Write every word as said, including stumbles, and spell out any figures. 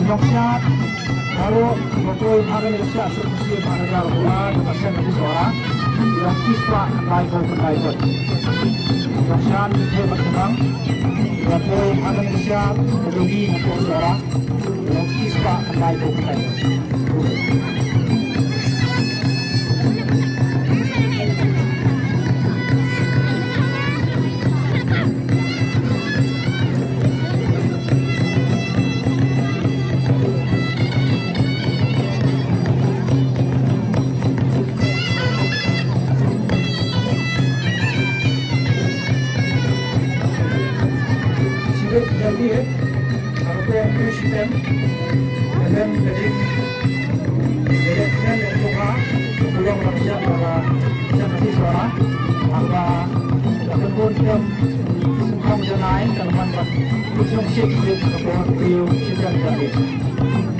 Jong siat baroh ba poi ha kane ka siat suk suk ba da jar ba da ka seng ka sora. Ïa ki spah khyndai phew khyndai phew. Jong siat ki thei ba seng ba poi ha kane ka siat ka dogi ha ka sora. Ïa ki spah khyndai phew khyndai phew. Sibuk jadi, eh. Ako po ang Christian. Amen. Jadi, jadi, amen. Ito ka, tulong lang siya para siya kasi suara. Maka, akan po ang siyang sumkang janay, kalaman pa. Gusto siya, siya, siya, siya, siya.